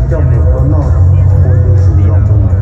coj mus tua noj ua ntu zus los mus.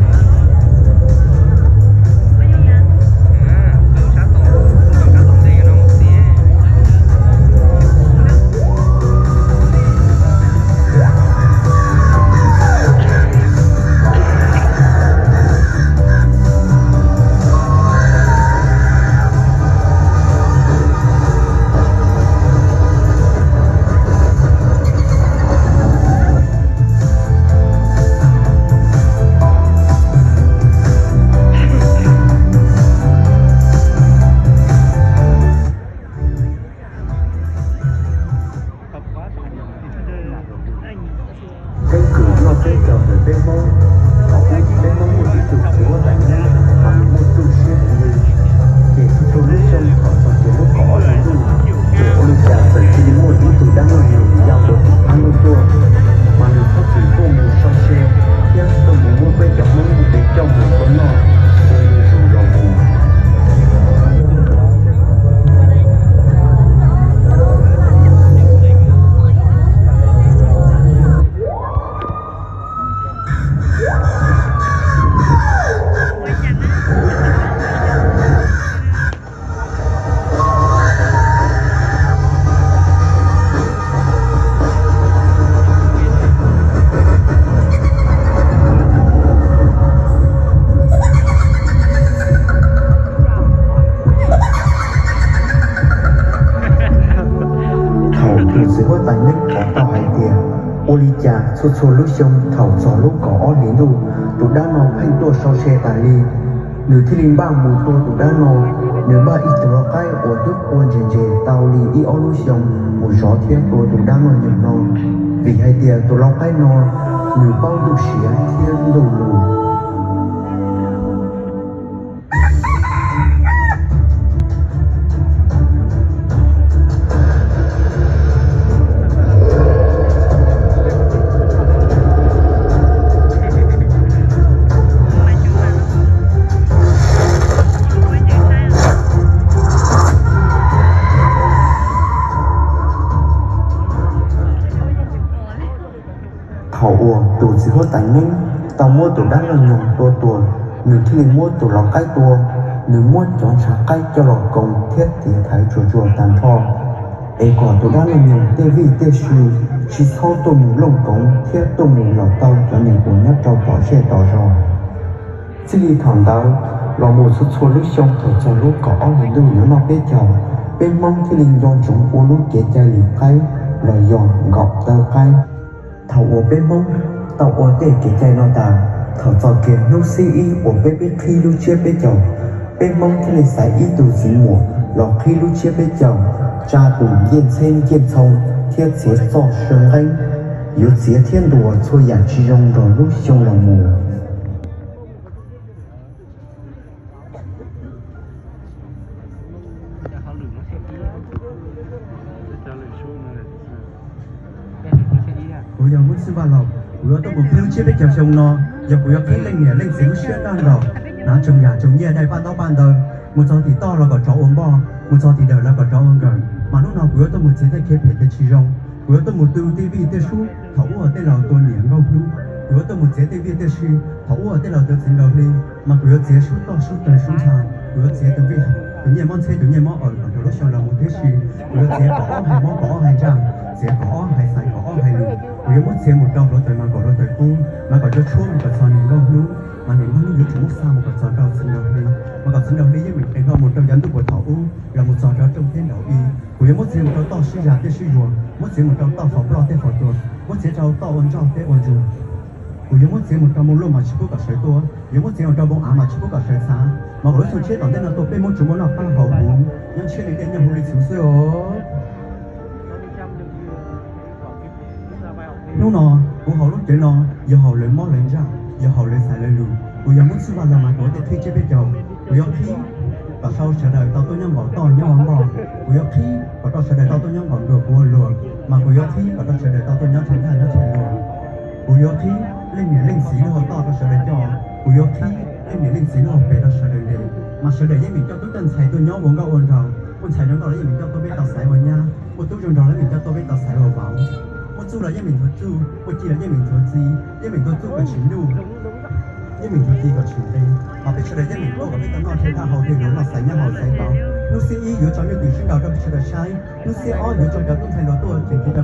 Keeb kwm noj keeb cawv ntawm peb Hmoob. Thaum ub peb Hmoob muaj ib tug txiv huab tais Neeb, mas nws muaj txuj siab heev li. Ces txhua txhua lub xyoo thaum txog kiag lub kaum ob hlis ntuj, ces ua li cas txawm cia li muaj ib tug dab noj nyoos ya puag tim qab ntuj tuaj, mas nws txhob txwm tuaj mus sau se thiab tuaj mus muab peb cov Hmoob ntiav coj mus tua noj ua ntu zus los mus. Thaum tus txiv huab tais Neeb pom tau hais tias ua li cas txhua txhua lub xyoo thaum txog lub kaum ob hlis ntuj, tus dab no pheej tuaj sau se tas li, nws thiaj li npaj mus tua tus dab no. Nws npaj ib tug lau qaib uas twb qua ntses ntses tau li ib ob lub xyoo mus zov thiab tua tus dab noj nyoos no, vim hais tias tus lau qaib no nws paub ntuj siav thiab ntuj lus. Thaum uas tus txiv huab tais Neeb tau muab tus dab noj nyoos tua tuag, nws thiaj li muab tus lau qaib tua. Nws muab cov ntshav qaib coj los koos thiab txiav thaiv tsuag tsuag tag nrho, es kom tus dab noj nyoos tej vij tej sw tsis txhob tuaj mus looj koov thiab tuaj mus laum tau cov neeg uas nyob rau tom zej tom zos. Txij li thaum ntawd los mus txhua txhua lub xyoo thaum txog lub kaum ob hlis ntuj yuav noj peb caug, peb Hmoob thiaj li nco ntsoov ua lub kev cai lim qaib los yog nkaum taw qaib. Thaum uas peb Hmoob tau ua tej kev cai no tas, thaum txog kiag hnub xiab ib uas peb pib qhib lub tsiab peb caug, peb Hmoob thiaj li xaiv ib tug txiv muam los qhib lub tsiab peb caug, tsa tus ncej ntxheb ncej ntxhoo thiab txiav txoj saw nqeeb, yuav txiav thiab ntuas txhua yam tsis zoo nrog lub xyoo los mus. Kuv yog Hmoob Xib Vaj Laus, kuv yuav tuaj mus qhib lub tsiab peb caug xyoo no, yog kuv yuav qhib leej niam leej txiv lub siab nrog nrog, hnav tsoom yam tsoom nyiaj daim paj ntaub paj ntawv, mus txog tim toj los kom tsov ua npoj, mus txog tim dawm los kom tsov ua nkawm. Mas hnub no kuv yuav tuaj mus txiav tej kev phem kev tsis zoo, kuv yuav tuaj mus tu tej vij tej sub thaum ub uas tej laus tua niam nkauj hnub, kuv yuav tuaj mus txiav tej vij tej sw thaum ub uas tej laus tua txiv nkaus hli, mas kuv yuav txiav sub toj sub tawg sub ntxhab, kuv yuav txiav tus vij tus nyiaj mob ntxheb tus nyiaj mob aws kom nrog lub xyoo los mus tib si, kuv yuav txiav kom ob hais mob kom ob hais ntsaj, txiav kom ob hais xaiv kom ob hais lus, kuv yuav muab txiav mus rau hluav taws mas kom hluav taws kub, mas kom cov tshuab mus kom txog niam nkauj hnub, mas niam nkauj hnub yuav tsum muab xa mus kom txog rau txiv nkaus hli, mas kom txiv nkaus hli yeej meem qes nkaus mus rau yav ntuj puag thaum ub los mus txog rau rooj teb nraud i. Kuv yuav muab txiav mus rau toj sib zag tej sib zuag, muab txiav mus rau toj faus ploj tej faus tuag, muab txiav rau toj ua nroj tej ua ntsuag. Kuv yuav muab txiav mus rau moo luaj mas tsis pub kom sawv tuaj, yuav muab txiav mus rau moo av mas tsis pub kom sawv txhav, mas kom lub xyoo tshiab tom ntej no tuaj peb Hmoob tsuas muaj noj qab haus huv, nyob ntshiab li dej nyob huv li txhuv xwb os. Hnub no, kuv haus lub cawv no, yog haus lawv mob lawv ntsaj, yog haus lawv xaiv lawv lus. Kuv yog Hmoob Xib Vaj Laus mas kuv ua tej qhib tsiab peb caug, kuv yuav qhib kom rau sawv daws tau tuaj nyob npaum toj nyob npoj, kuv yuav qhib kom rau sawv daws tau tuaj nyob npaum nruas kuv ua luag, mas kuv yuav qhib kom rau sawv daws tau tuaj nyob tshav ntaj nyob tshav luag. Kuv yuav qhib leej niam leej txiv lub hauv toj rau sawv daws coj, kuv yuav qhib leej niam leej txiv lub hauv pes rau sawv daws nres, mas sawv daws yeej meem coj tub coj ntxhais tuaj nyob ua nkauj ua nraug, muaj ntxhais zoo nkauj los yeej meem coj tuaj peb tau xaiv ua nyab, muaj tub zoo nraug los yeej meem coj tuaj peb tau xaiv ua vauv. Muaj txuj Txuj los yeej meem nthuav txuj, ua ci los yeej meem nthuav ci, yeej meem nthuav txuj kom tsis nuj, yeej meem nthuav ci kom tsis nqe. Mas peb sawv daws yeej meem tuaj kom peb tau noj thiab noj haus thiab yuav noj xaiv nyob haus xaiv tau. Hnub xiab ib yuav tso nyuj twm sib nraus rau peb sawv daws saib, hnub xiab ob yuav tso cov tub ntxhais hluas tuaj tseem cev cov